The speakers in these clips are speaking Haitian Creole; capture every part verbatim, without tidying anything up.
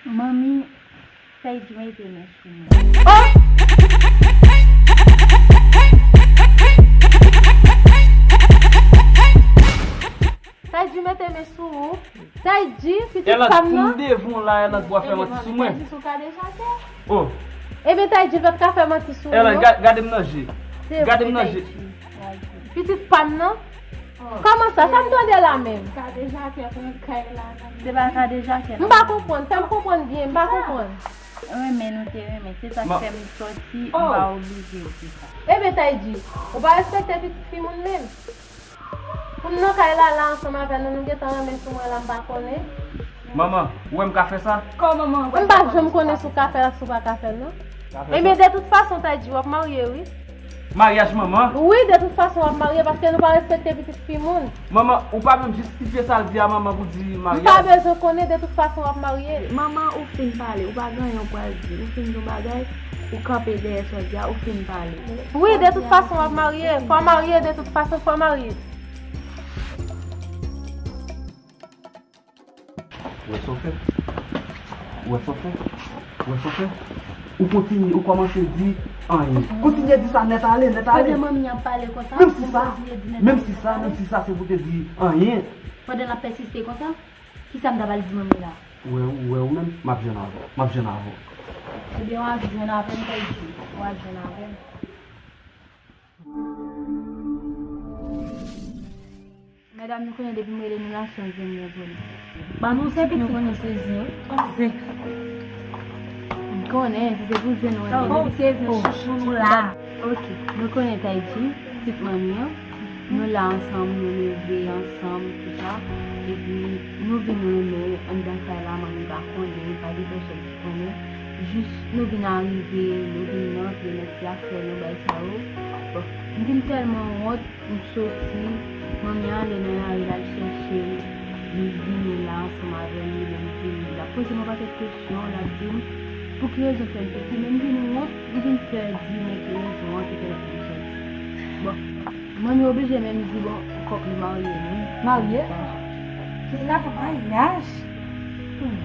Manmi, Taïdji mete men sou mwen. Oh! Taïdji mete men sou ou. Taïdji, pitit pa m nan. Pou m devan w la, Erlande pral fè manti sou mwen. Taïdji, sou ka deja fè. Oh. Ebyen, Taïdji, l pa t ka fè manti sou ou, Erlande, non. Ga-, gade m nan je. Gade m nan je. Pitit pa m nan. Kòman sa? Sa m tande la menm? Kadejakè pran kay la nan men. Se pa Kadejakè. M pa konprann. Fè m konprann byen. M pa konprann. Renmen nou te renmen. Se sa k fè m sòti, m pa oblije di sa. Ebyen, Taïdji, ou pa respekte pitit fi moun menm. Pou m nan kay la, la ansanm avè nou, nou gentan renmen sou mwen la, m pa konnen. Manman, ou wè m ka fè sa? Kòman manman? M pa janm konnen si w ka fè l ak si w pa ka fè l, non. Ebyen, de tout fason, Taïdji, w ap marye, wi. Maryaj manman? Wi, de tout fason, w ap marye, paske nou pa respekte pitit fi moun. Manman, ou pa menm jistifye sa l di a manman pou di maryaj. M pa bezwen konnen, de tout fason, w ap marye. Manman, ou fin pale, ou pa gen anyen w pral di. Ou fin di yon bagay, ou kanpe dèyè sa w di a, ou fin pale. Wi, de tout fason, w ap marye. Fò w marye, de tout fason, fò w marye. Ou wè sa w fè? Ou wè sa w fè? Ou wè sa w fè? Ou kontinye, ou kòmanse di anyen. Kontinye di sa nèt ale, nèt ale. Pandan manmi ap pale konsa, menm si sa, menm si sa, menm si sa, se pou te di anyen. Pandan l ap pèsiste konsa, kisa m ta pral di manmi la? Ou wè, ou wè ou menm, m ap jwenn avè w. M ap jwenn avè w. Ebyen, w ap jwenn avè m, Taïdji. W ap jwenn avè m. Medam, nou konnen depi m rele nou la, se yon zen mwen vole. Ban nou zen, nou konnen se zen. Zen. M konnen, se pou zen nou rele. Depi se zen, chouchou nou la. Ok, nou konnen Taïdji, pitit manmi an. Nou la ansanm, nou leve ansanm, tout sa. Epi, nou vin renmen anndan kay la, manmi pa konnen, pa gen pèsòn ki konnen. Jis nou vin arive, nou vin rantre nan ti afè nou, bagay sa yo. Bon, m vin tèlman wont, m soti, manmi ale nan lari, l al chèche m, li vini la ansanm avè m, li menm vini, l ap poze m yon pakèt kesyon, l ap di m, pou ki rezon fè m soti, men m vin wont, m vin pè di, men ki rezon an ki fè m soti. Bon, manmi oblije menm di, bon, fòk li marye, non. Marye? Kisa pou maryaj? Hmm.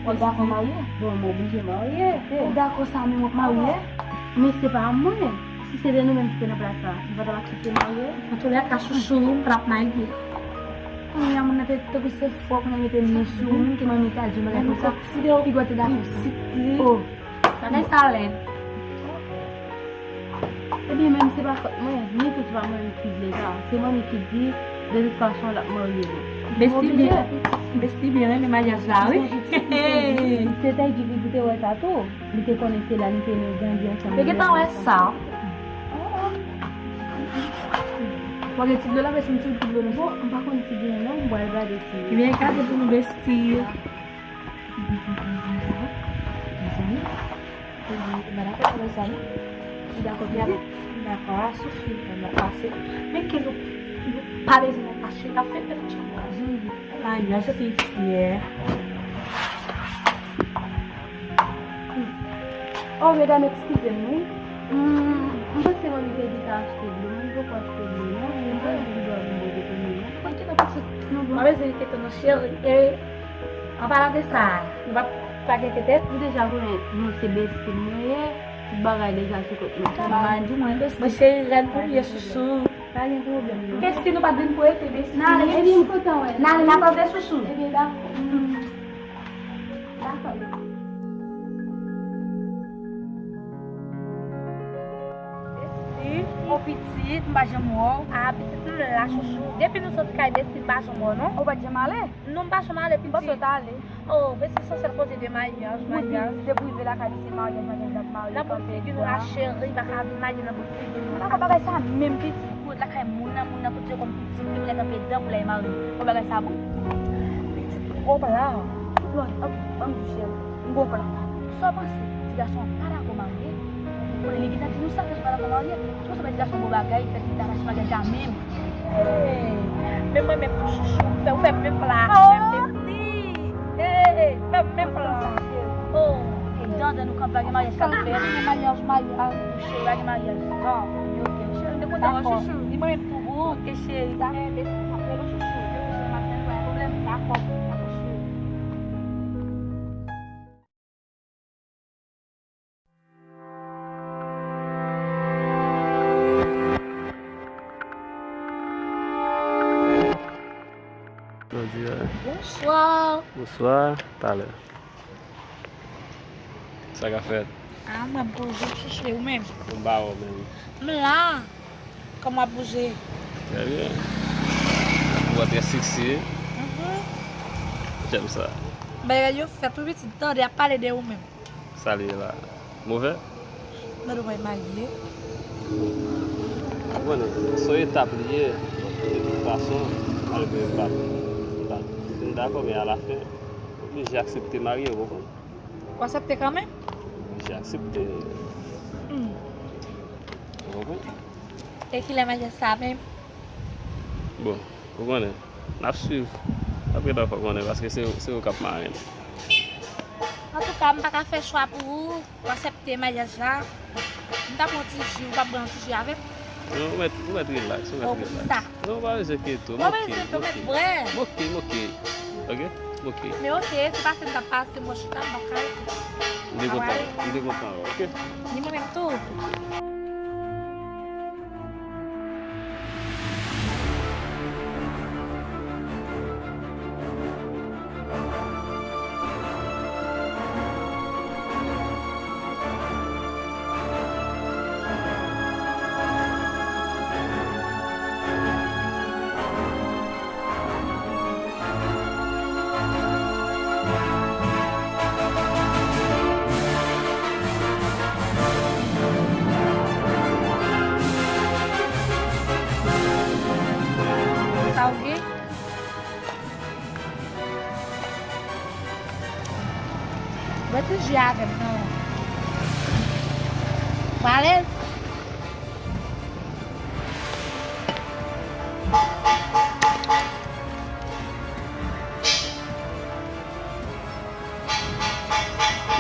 Ou dakò marye? Bon, m oblije marye. Ou dakò sa menm w ap marye? Men se pa mwen. Si se te nou menm ki te nan plas sa, nou pa t ap aksepte marye? Antoulèka, chouchou, m pa t ap marye. Kounye a, moun nan te, te pouse fò, kounye a mete men sou ou, ki manmi ta di yon bagay konsa. Piga w te dakò sa. Oh. Bagay sa lèd. Ebyen, menm se pa fòt mwen, ni tou se pa mwen menm ki vle sa. Se manmi ki di, de tout fason, l ap marye nou. Besti byen, besti byen renmen maryaj la, wi. Se Taïdji ki te wè sa tou. Li te konnen se la, li te grandi ansanm. Te gentan wè sa. W ap gen ti dlo la, besti, m ti dlo nan. Bon, m pa konn ti dlo non, m pral gade ti. Ebyen, gade pou nou, besti. Mezanmi, mezanmi. Ou pa dakò avè sa, non? Ou dakò, pitit? M dakò, a sifi, m ap pase. Men ke nou, nou pa bezwen nan fache, n ap fè tèt chanm. Maryaj, se fi fyè. Oh, medam, eskize m, wi. Hmm, m panse manmi te di ta achte dlo, men m poko achte dlo, non. M panse li dwe vin poze pou nou, non. Mwen kite pitit nou, bon. Mwen bezwen kite nou, cheri. E, an palan de sa, nou pa, pa gen kite. Ou deja konnen, nou se besti nou ye. Tout bagay deja sou kont nou. Mwen di mwen, besti. Mwen cheri, rèn pou m ye, chouchou. Pa gen pwoblèm, non. Besti, nou pa t vin pou rete, besti. N ale, besti. N ale, n ap antre, chouchou. Ebyen, dakò. Hmm. Dakò. Besti, yon pitit, m pa janm wè w. A, pitit m la, chouchou. Depi nou sot kay besti, m pa janm wè w, non. Ou pa t janm ale? Non, m pa janm ale, pitit. M panse w t ale. Oh, besti, se sèl koze de maryaj, maryaj. Depi w rive lakay li, se maryaj, maryaj, l ap marye. Nan pou figi nou la, cheri, pa ka vin marye nan pou figi nou. M pa kwè bagay sa menm, pitit. Pou lakay moun nan, moun nan, pou di yo kòm pitit, li prèt anpe dan pou l al marye. Bon, bagay sa bon. Pitit, gwo pla. Bon, ok, ban m di chèl. M gwo pla. Sa w panse? Ti gason an pa dakò marye? Ou konnen li gentan di nou sa, ke li pa dakò marye. Ou sa ti gason bon bagay, fè li ta mache maryaj la menm. Hey, men mwen menm tou chouchou, fè, ou fè menm pla, menm vesti. Hey, fè menm pla. Oh, ok, dan, dan nou kanpe, pa gen maryaj k ap fèt. Maryaj, maryaj. Cheri, pa gen maryaj. Bon, ok, cheri, m te kontan wè w, chouchou. Li mwen menm tou, ok, cheri. Dakò, besti, m ap rele w, chouchou. Ok, cheri, m ap tann ou, pa gen pwoblèm. Dakò, dakò, cheri. Bonswa. Bonswa, talè. Sa k ap fèt? Ah, mwen poze m chèche ou menm. M ba ou menm. M la. Kòman w ap bouje? Trè byen. Ou wè trè seksi. Mhm. J'aime ça. Bagay yo fèt wi pitit, tande y ap pale de ou menm. Sa l ye la? Movè? Mwen dwe marye. Ou konnen, se yon etap li ye. De tout fason, malgre m pa, m pa, m dakò, men alafen, m oblije aksepte marye, ou konprann? Ou aksepte kanmenm? M oblije aksepte. Hmm. Ou konprann? E kilè maryaj sa menm? Bon, ou konnen, n ap swiv. N ap gentan fè w konnen, paske se, se ou k ap marenn. Antouka, m pa ka fè chwa pou ou, ou aksepte maryaj la. M ta pran yon ti ji, ou p ap bwè yon ti ji avè m? Non, ou mèt, ou mèt rilaks, ou mèt rilaks. Oh, poukisa? Non, ou pa bezwen enkyete w, m oke, m oke. M oke, m oke. Oke? M oke. Men oke, se pase m t ap pase, mwen chita, m pa ka rete. M te kontan, m te kontan wè w, oke? Ni mwen menm tou. Sa w gen? Bwè ti ji avè m non. Ou alèz?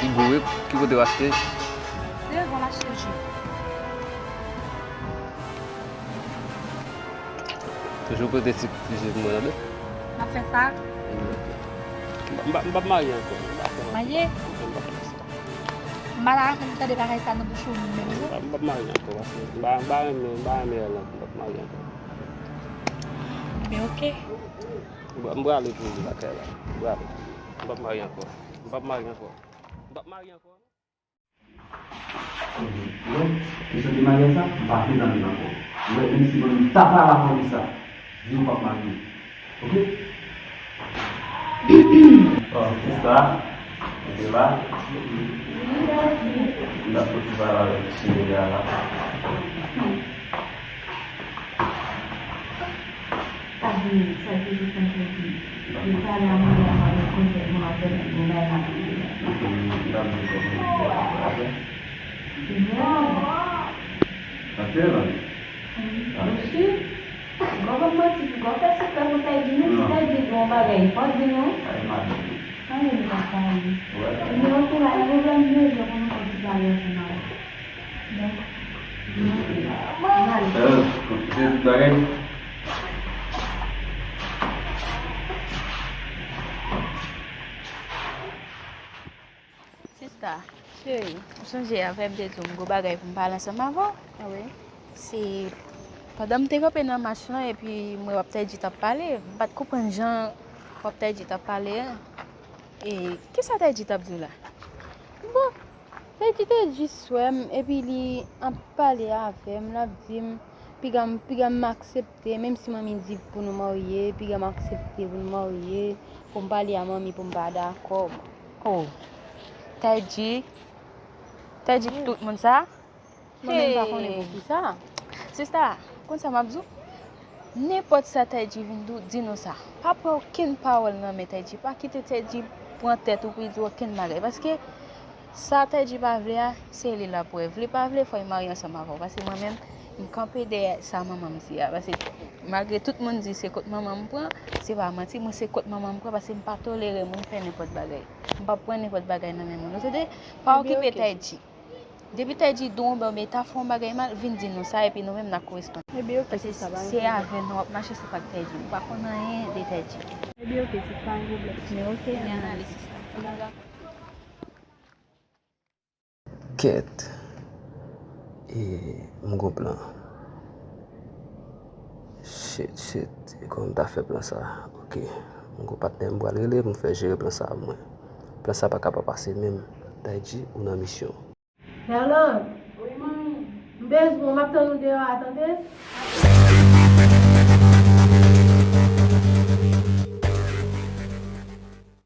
Li gou wi, ki kote w achte? Devan m achte ji. Toujou pote ti, ti ji pou mwen, tande? M ap fè sa. M p ap, m p ap marye ankò. M pa fè marye? Ok, m p ap fè sa. M pa ta renmen tande bagay sa nan bouch ou menm non. M p ap, m p ap marye ankò, paske m pa, m pa renmen, m pa renmen Erlan. M p ap marye ankò. Ebyen, ok. M pra-, m prale pou li lakay la. M prale. M p ap marye ankò. M p ap marye ankò. M p ap marye ankò. Bon, kesyon de maryaj la, m pa vle tande l ankò. Ou wè, menm si mwen menm ta pale avè w de sa, di w p ap marye. Ok? Oh, sista, kenbe la. M t ap soti pale avèk mesye a la. Pa bliye, sa ki te fè m te di, li pale a manman m avèk konsèy pou m ap fè pou m bay la. Li vrèman. Atè la. Wi. Ou pa konn manti, pou kò fè sou kè pou Teddy, non, si Teddy gen yon bagay, fò di nou. Ay, madanm. Anyen li pa ka ye. Men oke la, e pwoblèm de jè pou nou konn ti bagay ansanm avè. Sista, cheri, ou sonje avè m te di w m gon bagay pou m pale ansanm avè w? Wi. Se pandan m te kanpe nan mach lan epi m wè w ap Teddy t ap pale, m pa t konprann jan w ap Teddy t ap pale an. E kisa Teddy t ap di w la? Bon, Teddy te jis wè m, epi li ap pale avè m, l ap di m, piga m, piga m aksepte, menm si manmi di pou nou marye, piga m aksepte pou nou marye, pou m pale a manmi pou m pa dakò. Oh, Teddy, Teddy tout moun sa? Mwen menm pa konnen poukisa. Sista, konn sa m ap di w? Nenpòt sa Teddy vin di w, di nou sa. Pa pran okenn pawòl nan men Teddy. Pa kite Teddy pran tèt ou pou l di w okenn bagay. Paske sa Teddy pa vle a, se li l ap wè. Vle pa vle, fò l marye ansanm avè w. Paske mwen menm, m kanpe dèyè sa manman m di a. Paske malgre tout moun di se kot manman m pran, se pa manti, mwen se kot manman m pran paske m pa tolere moun fè nenpòt bagay. M p ap pran nenpòt bagay nan men moun. Ou tande? Pa okipe Teddy. Depi Teddy di w yon bagay, oubyen ta fè yon bagay mal, vin di nou sa, epi nou menm n a koresponn. Ebyen, oke, sista, pa gen pwoblèm. Paske se avè nou w ap mache, se pa ak Teddy. Ou pa konn anyen de Teddy. Ebyen, oke, sista, pa gen pwoblèm. Men oke, men analiz, sista. Kèt. E, m gon plan. Shit, shit. E kòman m ta fè plan sa? Oke. Mwen gon patnè m pral rele pou m fè jere plan sa pou mwen. Plan sa pa ka pa pase menm. Taïdji, ou nan misyon. Darlan, m bezwen w, m ap tann ou deyò a, tande?